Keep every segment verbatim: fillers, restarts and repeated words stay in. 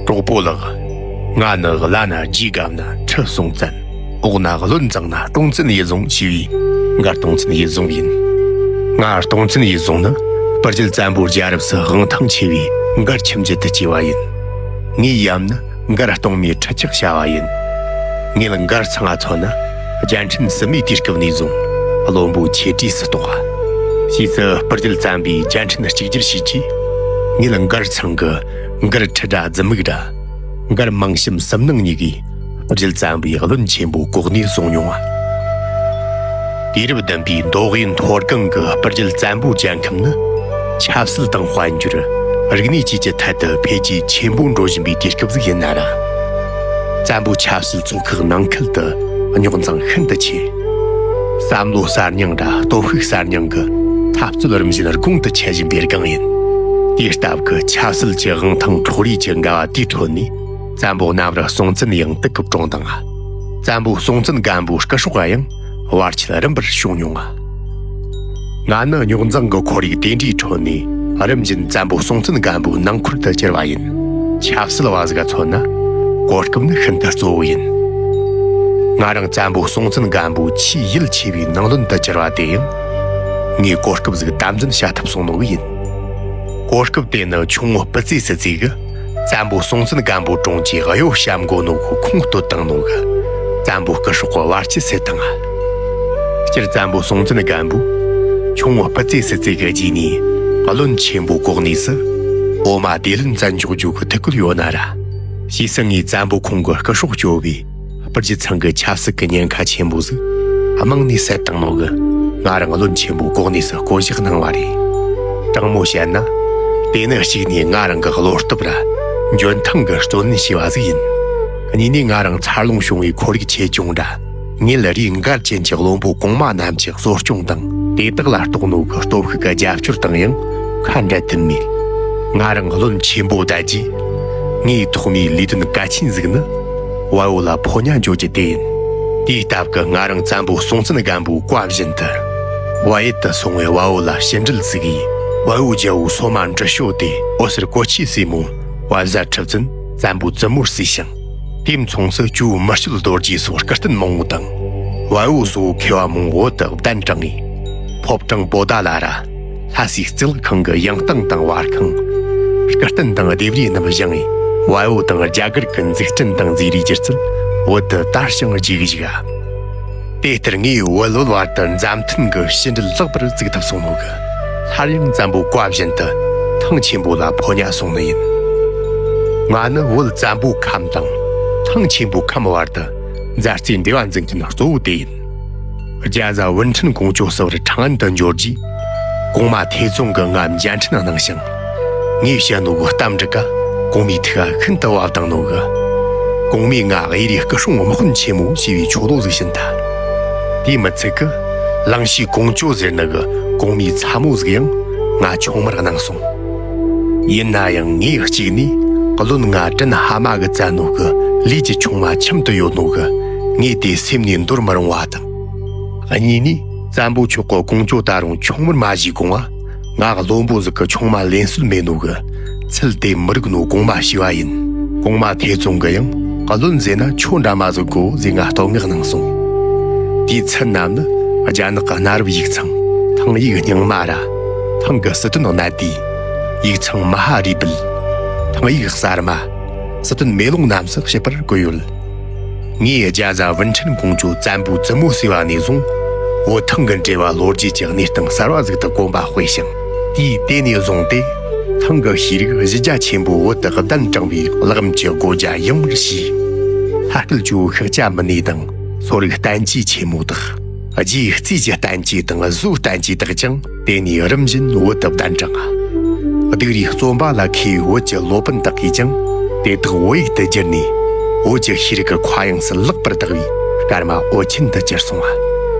གྲོགས་པོ་ལགས། ང་ནི་བླ་ན་རྗེ་རྒྱབ་ན་ཁྲི་སྲོང་བཙན། འོག་ན་བློན་བཟང་ན་སྟོང་བཙན་ཡིད་བཟུང་ཞེས་པའི་མགར་སྟོང་བཙན་ཡིད་བཟུང་ཡིན། ང་སྟོང་བཙན་ཡིད་བཟུང་ནི་སྤུར་རྒྱལ་བཙན་པོའི་རྒྱལ་རབས་སུ་དབང་ཐང་ཆེ་བའི་མགར་ཁྱིམ་རྒྱུད་དུ་སྐྱེས་པ་ཡིན། ངའི་ཡབ་ནི་མགར་སྟོང་མའི་ཁྲི་ཆགས་བྱ་བ་ཡིན། ངེད་མགར་ཚང་ང་མཚོན་ན་རྒྱལ་ཕྲན་སྲིན་མོའི་དུས་སྐབས་ནས་བཟུང་བློན་པོ་ཆེ་གྲས་སུ་གཏོགས། ཕྱིས་སུ་སྤུར་རྒྱལ་བཙན་པོས་རྒྱལ་ཕྲན་གཅིག་གྱུར་བྱས་རྗེས། ངེད་མགར་ཚང་གི་མགར་ཁྲི་དགྲ་རྫུ་མིག་དགྲ། མགར་མང་གཤམ་གསུམ་ནང་གཉིས་ཀྱིས་སྤུར་རྒྱལ་བཙན་པོའི་བློན་ཆེན་པོ་གོ་གནས་བཟུང་མྱོང་བ། དུས་རབས་བདུན་པའི་མདོ་དབུས་མཐོ་སྒང་གི་སྤུར་རྒྱལ་བཙན་པོའི་རྒྱལ་ཁམས་ནི་ཆབ་སྲིད་དང་དཔལ་འབྱོར། རིག་གནས་བཅས་ཀྱི་ཐད་དུ་འཕེལ་རྒྱས་ཆེན་པོ་འགྲོ་བཞིན་པའི་དུས་སྐབས་ཤིག་ཡིན་ན་ར། བཙན་པོའི་ཆབ་སྲིད་ཚོགས་ཁག་ནང་ཁུལ་དུ་རྙོག་འཛིང་ཤིན་ཏུ་ཆེ། བསམ་བློ་གསར་རྙིང་ར་སྟོབས་ཤུགས་གསར་རྙིང་གི་འཐབ་རྩོད་རིམ་བཞིན་དགུང་དུ་མཆེད་བཞིན་པའི་སྒང་ཡིན། དུས་སྟབས་ཀྱི་ཆབ་སྲིད་ཀྱི་དབང་ཐང་འཕྲོག་རེས་ཀྱི་འགལ་བ་དེའི་ཁྲོད་ནས་བཙན་པོ་རྣམ་ར་སྲོང་བཙན་ཡང་དུ་སྐུ་བཀྲོངས་དང་། བཙན་པོ་སྲོང་བཙན་སྒམ་པོའི་སྐུ་སྲོག་ཡང་བར་ཆད་རིམ་པར་བྱུང་མྱོང་ང་། ང་ནི་རྙོག་འཛིང་གི་ཁོར་ཡུག་དེ་འདྲའི་ཁྲོད་ནས་རིམ་བཞིན་བཙན་པོ་སྲོང་བཙན་སྒམ་པོའི་ནང་ཁུལ་དུ་གྱུར་བ་ཡིན། ཆབ་སྲིད་བ་ཟིག་མཚོན་ན་གོ་སྐབས་ནི་ཤིན་ཏུ་གཙོ་བོ་ཡིན། ང་རང་བཙན་པོ་སྲོང་བཙན་སྒམ་པོའི་ཆེས་ཡིད་ཆེས་པའི་ནང་བློན་དུ་གྱུར་བ་དེ་ཡང་ངས་གོ་སྐབས་ཟིག་དམ་འཛིན་བྱ་ཐུབ་སོང་ནོ་གི་ཡིན། གོ་སྐབས་དེ་ནི་ཆུང་ངུ་སྤུ་རྩེ་སི་རྩེ་གི་བཙན་པོ་སྲོང་བཙན་སྒམ་པོ་གྲོངས་རྗེས་གཡོ་བཤམས་དགོ་ནོ་གི་ཁུངས་གཏོད་བཏང་ནོ་གི་བཙན་པོ་སྐུ་སྲོག་གི་བར་ཆད་སེལ་བཏང་ང་། སྤྱིར་བཙན་པོ་སྲོང་བཙན་སྒམ་པོ་ཆུང་ངུ་སྤུ་རྩེ་སི་རྩེ་གི་རྗེས་ནས་བློན་ཆེན་པོ་གོ་གནས་སུ་འོ་མ་བདེ་ལོན་བཙན་འཇོག་རྒྱུ་གི་ཐུགས་ཁུར་ཡོད་ན་ར། ཕྱིས་སུ་ངས་བཙན་པོ་ཁོང་གི་སྐུ་སྲོག་བཅོལ་བའི་སྤུར་རྒྱལ་ཚང་གི་ཆབ་སྲིད་ཀྱི་ཉེན་ཁ་ཆེན་པོ་ཟིག་རྨང་ནས་སེལ་བཏང་ནོ་གི་ང་རང་བློན་ཆེན་པོ་གོ་གནས་སུ་བསྐོ་གཞག་གནང་བ་རེད། དྲང་མོ་བཤད་ན། དེ་ནི་གཅིག་ནས་ང་རང་གི་བློ་སྟོབས་ར་འཇོན་ཐང་གི་བརྩོན་ལེན་བྱས་པ་ཟིག་ཡིན། གཉིས་ནས་ང་རང་འཚར་ལོངས་བྱུང་བའི་ཁོར་ཡུག་ཆེ་ཆུང་ར། ངེད་རིགས་མགར་ཅན་གྱི་བློན་པོ་གོང་མ་རྣམས་ཀྱི་གསོ་སྐྱོང་དང་དེ་དག་ལ་གཏོགས་ནོ་གི་སྟོབས་ཤུགས་ཀྱི་རྒྱབ་སྐྱོར་དང་ཡང་ཁ་འབྲལ་ཐུབ་མེད། ང་རང་བློན་ཆེན་པོ་བསྡད་རྗེས་ངའི་ཐོག་མའི་ལས་དོན་གལ་ཆེན་ཟིག་ནི་བལ་བོ་ལ་ཕོ་ཉ་འཇོག་རྒྱུ་དེ་ཡིན། དེའི་སྟབས་ཀྱིས་ང་རང་བཙན་པོ་སྲོང་བཙན་སྒམ་པོའི་བཀའ་བཞིན་དུ་བལ་ཡུལ་དུ་སོང་བའི་བལ་བོ་ལ་ཕྱི་འབྲེལ་བཙུགས་ཡིས་བལ་བོའི་རྒྱལ་པོ་སོ་མ་འབྲི་ཞོ་དེ་འོད་ཟེར་གོ་ཆའི་སྲས་མོ་བལ་བཟའ་ཁྲི་བཙུན་བཙན་པོའི་བཙུན་མོར་བརྩིས་ཤིང་། དེ་མཚུངས་སུ་ཇོ་བོ་མི་བསྐྱོད་རྡོ་རྗེ་སོགས་སྐུ་རྟེན་མང་བོ་དང་། བལ་བོ་བཟོ་བོ་མཁས་པ་མང་བོ་བོད་དུ་གདན་དྲངས་ངས། ཕོ་བྲང་པོ་ཏཱ་ལ་ར། ལྷ་སའི་གཙུག་ལག་ཁང་གི་ཡང་སྟེང་དང་བར་ཁང་། སྐུ་རྟེན་དང་ལྡེབས་རིས་རྣམས་བཞེངས་ངས། བལ་བོ་དང་རྒྱ་གར་གྱི་འཛུགས་སྐྲུན་དང་མཛེས་རིས་སྒྱུ་རྩལ་བོད་དུ་དར་ཞིང་རྒྱས་བཞུགས། དེ་ལྟར་ངས་བལ་བོད་བར་དུ་མཛའ་མཐུན་གྱི་ཕྱི་འབྲེལ་ལེགས་པར་བཙུགས་ཐུབ་སོང་ནོ་གི། སླར་ཡང་བཙན་པོའི་བཀའ་བཞིན་དུ་ཐང་ཆེན་པོ་ལ་ཕོ་ཉ་སོང་ནི་ཡིན། ང་ནི་བོད་བཙན་པོའི་ཁམས་དང་ཐང་ཆེན་པོའི་ཁམས་བར་དུ་མཛའ་བརྩེའི་འབྲེལ་བ་འཛིན་མཁན་གཙོ་བོ་དེ་ཡིན། རྒྱ་བཟའ་ཝུན་ཁྲིན་ཀོང་ཇོ་བསུ་བར་ཁྲང་ཨན་དུ་འབྱོར་རྗེས། གོང་མ་ཐའེ་ཙུང་གིས་ང་མཇལ་འཕྲད་གནང་ཞིང་། ངས་བཤད་ནོ་གི་གཏམ་འདྲི་ཀ་གོང་མའི་ཐུགས་ཤིན་ཏུ་བབ་བཏང་ནོ་གི། གོང་མས་ང་གཡས་རུའི་སྐུ་སྲུང་དམག་དཔོན་ཆེན་མོ་ཞེས་པའི་ཆོ་ལོ་ཟིག་བྱིན་ཐལ། དེས་མི་ཚད་ཀི། ལང་ཤི་ཀོང་ཇོ་ཟེར་ནི་གི་གོང་མའི་ཚ་མོ་ཟིག་ཡང་ང་ཆུང་མར་གནང་སོང་། ཡིན་ན་ཡང་ངས་གཅིག་ནས་བློན་ང་ཀྲིན་ཧ་མ་གིས་བཙལ་ནོ་གི་ལུས་ཀྱི་ཆུང་མ་ཁྱིམ་དུ་ཡོད་ནོ་གི་ངས་དེ་སེམས་ནས་འདོར་མི་རུང་བ་དང་། གཉིས་ནས་བཙན་པོ་མཆོག་གི་ཀོང་ཇོ་ད་རུང་ཆུང་མར་མ་བཞེས་གོང་ང་བློན་པོ་ཟིག་གི་ཆུང་མ་ལེན་སྲོལ་མེད་ནོ་གི། ཚུལ་དེ་མི་རིགས་ནོ་གོང་མ་ཞུས་པ་ཡིན། གོང་མ་ཐའེ་ཙུང་གིས་ཡང་བློན་ཟེར་ན་ཁྱོད་འདྲ་མ་ཟིག་དགོ་ཟེར་ང་བསྟོད་བསྔགས་གནང་སོང་། དེའི་ཚན་རྣམས་ནི་རྒྱ་ནག་གི་གནའ་རབས་ཡིག་ཚང་ཐང་ཡིག་རྙིང་མ་ར། ཐང་གི་སྲིད་དོན་གནད་བསྡུས། ཡིག་ཚང་མ་ཧཱ་རི་བིལ། ཐང་ཡིག་གསར་མ། སྲིད་དོན་མེ་ལོང་རྣམས་སུ་བཤད་པར་བཀོད་ཡོད། ངས་རྒྱ་བཟའ་ཝུན་ཁྲིན་ཀོང་ཇོ་བཙན་པོའི་བཙུན་མོ་བསུས་པ་ནས་བཟུང་བོད་ཐང་གི་འབྲེལ་བ་ལོ་རྒྱུས་ཀྱི་གནས་སྟངས་གསར་བ་ཟིག་ཏུ་གོམ་པ་སྤོས་ཤིང་། དུས་དེ་ནས་བཟུང་སྟེ་ཐང་གི་ཤེས་རིག་གཞི་རྒྱ་ཆེན་པོ་བོད་དུ་གདན་དྲངས་པའི་ལག་རིམ་གྱི་སྒོ་རྒྱ་ཡངས་པར་ཕྱེས། ལྷ་སྐལ་ཇོ་བོ་ཤཱཀྱ་མུ་ནེ་དང་སོ་རིག་བསྟན་བཅོས་ཆེན་མོ་དག། རྗེའི་རྩིས་ཀྱི་བསྟན་བཅོས་དང་བཟོའི་བསྟན་བཅོས་དག་ཀྱང་དེ་ནས་རིམ་བཞིན་བོད་དུ་གདན་དྲངས། གདུགས་རིའི་རྩོམ་པ་ལ་མཁས་པའི་བོད་ཀྱི་སློབ་དཔོན་དག་གིས་ཀྱང་དེ་དག་བོད་ཡིག་ཏུ་བསྒྱུར་ནས་བོད་ཀྱི་ཤེས་རིག་གི་མཁའ་དབྱིངས་སུ་ལེགས་པར་དག་པའི་སྐར་མ་འོད་ཆེན་དུ་གྱུར་སོང་བ།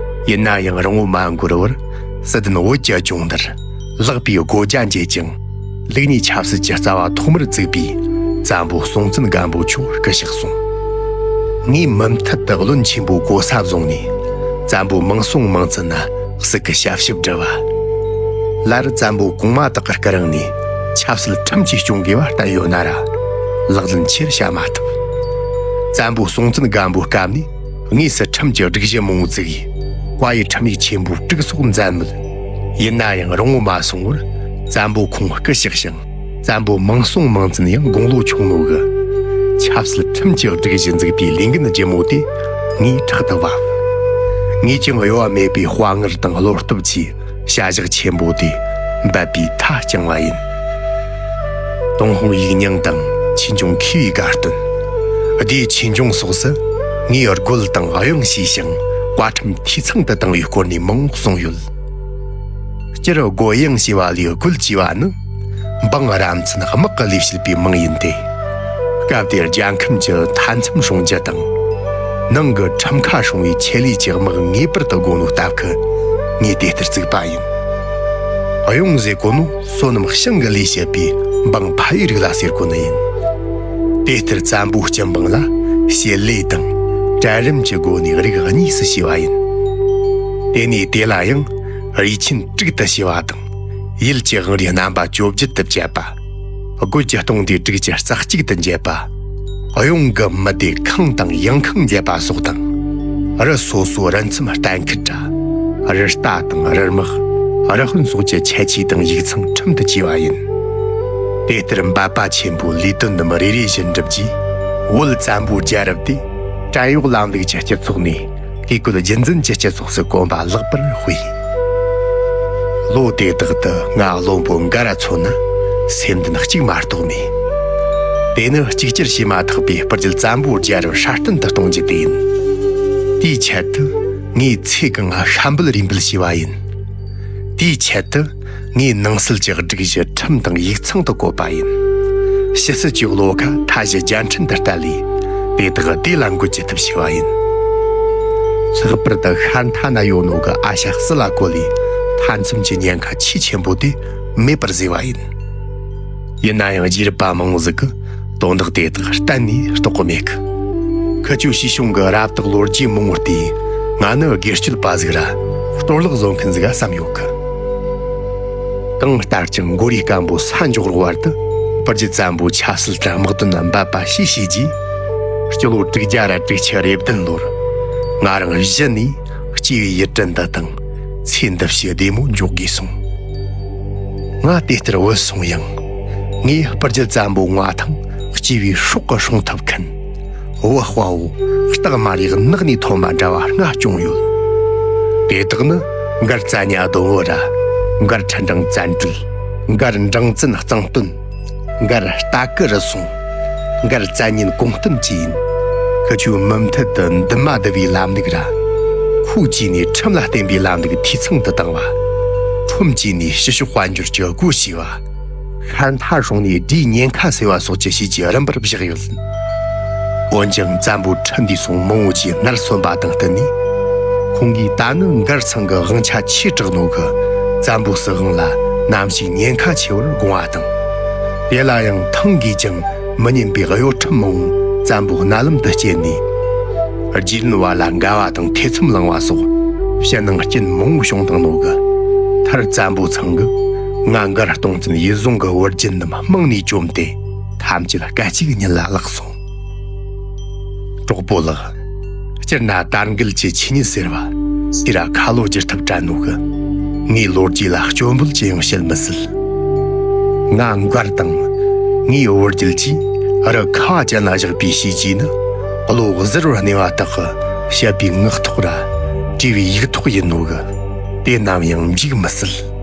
ཡིན་ན་ཡང་རིང་བོ་མ་འགོར་བར་སྲིད་དོན་བོད་ཀྱི་ལྗོངས་འདིར་ལེགས་པའི་སྒོ་རྒྱ་འབྱེད་ཅིང་། ལུགས་གཉིས་ཆབ་སྲིད་ཀྱི་རྩ་བ་ཐོག་མར་བཙུགས་པའི་བཙན་པོ་སྲོང་བཙན་སྒམ་པོ་མཆོག་སྐུ་གཤེགས་སོང་། ངས་མུ་མཐུད་དུ་བློན་ཆེན་པོའི་གོ་ས་བཟུང་ནས་བཙན་པོ་མང་སྲོང་མང་བཙན་ན་སྲིད་ཀྱི་ཞབས་ཞུ་བསྒྲུབས་པ། སླར་བཙན་པོ་གོང་མ་དག་གི་སྐུ་རིང་ནས་ཆབ་སྲིད་ཁྲིམས་ཀྱིས་སྐྱོང་དགོས་པ་བསྟན་ཡོད་ན་ར། ལག་ལེན་ཆེར་བྱ་མ་ཐུབ། བཙན་པོ་སྲོང་བཙན་སྒམ་པོའི་སྐབས་ནས་དངོས་སུ་ཁྲིམས་ཀྱི་སྒྲིག་གཞི་མང་བོ་བཙུགས་ཡིས། བཀའ་ཡི་ཁྲིམས་ཡིག་ཆེན་པོའི་དྲུག་སོགས་མཛད་མོད། ཡིན་ན་ཡང་རིང་བོ་མ་སོང་བར་བཙན་པོ་ཁོང་སྐུ་གཤེགས་ཤིང་། བཙན་པོ་མང་སྲོང་མང་བཙན་ཡང་དགུང་ལོ་ཆུང་ནོ་གི། ཆབ་སྲིད་ཁྲིམས་ཀྱི་སྒྲིག་གཞི་འཛུགས་པའི་ལས་འགན་ལྗིད་མོ་དེ་ངས་ཕྲག་ཏུ་བབས། ངས་ཀྱང་གཡོ་བ་མེད་པའི་དཔའ་ངར་དང་བློ་སྟོབས་ཀྱིས་བྱ་གཞག་ཆེན་པོ་དེ་འབད་པའི་མཐའ་བསྐྱངས་པ་ཡིན། ཏུན་ཧོང་ཡིག་རྙིང་དང་ཆོས་འབྱུང་མཁས་པའི་དགའ་སྟོན། སྡེའི་ཆོས་འབྱུང་སོགས་སུ་ངས་རྒོལ་དང་གཡང་བྱས་ཤིང་བཀའ་ཁྲིམས་འཐུས་ཚང་དུ་བཏང་བའི་སྐོར་ནས་མང་པོ་གསུངས་ཡོད། སྤྱིར་རྒོལ་གཡང་བྱས་པ་ལས་རྒོལ་བྱས་པ་ནི་འབངས་རབ་མཚན་དམག་གི་ལས་བྱེད་པའི་མིང་ཡིན་ཏེ། སྐབས་དེར་རྒྱལ་ཁམས་ཀྱི་མཐའ་མཚམས་སྲུང་རྒྱུ་དང་། ནང་གི་ཁྲིམས་ཁ་སྲུང་བའི་ཆེད་ལས་ཀྱི་དམག་ངེས་པར་དུ་དགོས་ནོ་སྟབས་ཀྱིས་ངས་དེ་ལྟར་བཙུགས་པ་ཡིན། གཡང་ཟེར་གོ་ནོ་བསོད་ནམས་ཞིང་གི་ལས་བྱེད་པའི་འབངས་ཕ་ཡུལ་རིགས་ལ་ཟེར་གོ་ནི་ཡིན། དེ་ལྟར་བཙན་པོའི་སྤྱི་འབངས་ལ་ཞི་ལུས་དང་གྲལ་རིམ་གྱི་སྒོ་ནས་རིགས་གཉིས་སུ་ཕྱེ་བ་ཡིན། དེ་ནས་དེ་ལ་ཡང་རིགས་ཆེན་དྲུག་ཏུ་ཕྱེ་བ་དང་། ཡུལ་གྱི་དབང་རིས་རྣམ་པ་བཅོ་བརྒྱད་དུ་བཅད་པ། རྒོད་ཀྱི་སྟོང་སྡེ་དྲུག་ཅུ་རྩ་གཅིག་ཏུ་འབྱེད་པ། གཡང་གི་མི་སྡེ་ཁང་དང་ཡང་ཁང་འབྱེད་པ་སོགས་དང་། རུ་སོ་སོའི་རུ་མཚམས་གཏན་འཁེལ་གྲྭ། རུ་རྟ་དང་རུ་དམག། རུ་དཔོན་སོགས་ཀྱི་ཁྱད་ཆོས་དང་ཡིག་ཚང་ཁྲིམས་དུ་བཅས་པ་ཡིན། དེ་ལྟར་འབད་པ་ཆེན་པོའི་ལས་དོན་རྣམས་རེ་རེ་བཞིན་འགྲུབ་རྗེས། བོད་བཙན་པོའི་རྒྱལ་རབས་དེ་བྲན་གཡོག་ལམ་ལུགས་ཀྱི་སྤྱི་ཚོགས་ནས་བཀས་བཀོད་རྒྱུད་འཛིན་གྱི་སྤྱི་ཚོགས་སུ་གོམ་པ་ལེགས་པར་སྤོས། ལོ་དེ་དག་ཏུ་ང་བློན་པོ་འགར་མཚོན་ན་སེམས་འདུན་གཅིག་མ་གཏོགས་མེད། དེ་ནི་གཅིག་གྱུར་བྱས་མ་ཐག་པའི་སྤུར་རྒྱལ་བཙན་པོའི་རྒྱལ་རབས་སྲ་བརྟན་དུ་གཏོང་རྒྱུ་དེ་ཡིན། དེའི་ཆེད་དུ་ངས་ཚེ་གང་ཤམ་འབུལ་རེ་འབུལ་བྱས་པ་ཡིན། དེའི་ཆེད་དུ་ངས་ནང་སྲིད་ཀྱི་སྒྲིག་གཞི་ཁྲིམས་དང་ཡིག་ཚང་དུ་བཀོད་པ་ཡིན། ཕྱི་སྲིད་ཀྱི་བློ་ཁ་མཐའ་བཞི་རྒྱལ་ཕྲན་དུ་གཏད་ལས། དེ་དག་བདེ་ལ་འགོད་ཅི་ཐུབ་བྱས་པ་ཡིན། ལྷག་པར་དུ་ཤར་མཐའ་ན་ཡོད་ནོ་གི་ཨ་ཤ་སི་ལ་ཀོ་ལི་མཐའ་མཚམས་ཀྱི་ཉེན་ཁ་ཆེས་ཆེན་པོ་དེ་མེད་པར་བཟོས་པ་ཡིན། ཡིན་ན་ཡང་རྒྱུད་རབས་པ་མང་བོ་ཟིག་གིས་དོན་དག་དེ་དག་གཏན་ནས་རྟོགས་གི་མེད་གི། ཁི་ཆོའི་ཞིང་གཞུང་གི་རབ་བཏགས་ལོ་རྒྱུས་མང་བོ་བལྟས། ང་ནི་སྒེར་གཅོད་པ་ཟིག་ར་གཏོར་བརླག་བཟོ་མཁན་ཟིག་ག་བསམ་ཡོད་གི། གང་ལྟར་ཀྱང་མགོ་རིས་སྐམ་པོ་ས་འཇོག་རོགས་བར་དུ་སྤུར་རྒྱལ་བཙན་པོའི་ཆབ་སྲིད་དང་དམག་དོན་རྣམས་འབད་པ་ཞིག་བྱས་རྗེས། སྤྱི་ལོ་དྲུག་བརྒྱ་ར་དྲུག་ཅུ་རེ་བདུན་ལོར་ང་རང་གཞི་ནས་སྐྱེས་པའི་ཡུལ་དྲན་འདི་དང་ཚེ་འདི་ཕྱི་བདེ་མོ་འཇོག་དགོས་སོང་། ང་དེ་ལྟར་བུད་སོང་ཡང་། ངས་སྤུར་རྒྱལ་བཙན་པོ་མངའ་ཐང་སྐྱེས་པའི་སྲོག་གི་སྲུང་ཐུབ་མཁན། བུ་དཔའ་བོ་སྟག་དམར་ཡག་ནག་ནས་ཐོན་པ་འདྲ་བ་ལྔ་བྱུང་ཡོད། དེ་དག་ནི་མགར་བཙན་སྙ་ལྡོམ་བུ་ར། མགར་ཁྲི་འབྲིང་བཙན་སྒྲོལ། མགར་འབྲིང་བཙན་གཙང་སྟོན། མགར་རྟ་ཀི་རུ་སོང་། མགར་བཙན་གཉན་གོང་གཏམ་བཅས་ཡིན། ཁི་ཆོས་མུ་མཐུད་དུ་འདུན་མ་འདུལ་བའི་ལམ་ལུགས་ར། ཁོས་བཅས་ནས་ཁྲིམས་ལ་བརྟེན་པའི་ལམ་ལུགས་འཐུས་ཚང་དུ་བཏང་བ། ཁྲོམ་བཅས་ནས་ཕྱི་ཕྱོགས་དཔལ་འབྱོར་གྱི་སྒོ་ཕྱེ་བ། ཤར་མཐའ་སྲུང་ནས་སྦྲའི་ཉེན་ཁ་སེལ་བ་སོགས་ཀྱི་བྱས་རྗེས་རིམ་པར་བཞག་ཡོད། འོན་ཀྱང་བཙན་པོའི་ཁྲི་འདས་སོང་མང་བོ་ཅིག་ནར་སོན་པ་དང་བསྟུན་ནས། ཁོང་གིས་ད་ནི་མགར་ཚང་གི་དབང་ཆ་ཆེ་དྲགས་ནོ་གི་བཙན་པོའི་སྲིད་དབང་ལ་ནམ་ཞིག་ཉེན་ཁ་ཆེ་བར་དགོངས་པ་དང་། དེ་ལ་ཡང་ཐང་གིས་ཀྱང་མི་ཉན་པའི་གཡོ་ཁྲམ་མང་བོ་བཙན་པོའི་རྣ་ལམ་དུ་སྐྱེལ་ནས། རྗེ་བློན་བར་ལ་འགལ་བ་དང་ཐེ་ཚོམ་ལངས་པ་སོགས་ཕྱི་ནང་རྐྱེན་མང་བོ་བྱུང་བཏང་ནོ་གི། མཐར་བཙན་པོ་ཚང་གིས་ང་མགར་སྟོང་བཙན་ཡིད་བཟུང་གི་བུ་རྒྱུད་རྣམས་དམངས་ནས་བཅོམ་སྟེ་ཐམས་ཅད་སྐད་ཅིག་ཉིད་ལ་བརླག་སོང་། གྲོགས་པོ་ལགས། སྤྱིར་ན་དར་འགུལ་གྱི་ཆོས་ཉིད་ཟེར་བ་དེ་ར་ཁ་ལོ་བསྒྱུར་ཐབས་བྲལ་ནོ་གི། ངའི་ལོ་རྒྱུས་ལ་སྐྱོན་འབུལ་ཅི་ཡང་བྱེད་མི་སྲིད། ང་མགར་དང་ངའི་བུ་རྒྱུད་ཀྱིས་རི་ཁ་བ་ཅན་ལ་བཞག་པའི་བྱས་རྗེས་ནི། བློ་གཟུར་བ་གནས་པ་དག་གི་བཤད་པའི་ངག་ཐོག་ར་བྲིས་པའི་ཡིག་ཐོག་ཡིན་ནོ་གི། དེ་ནམ་ཡང་འཇིག་མི་སྲིད།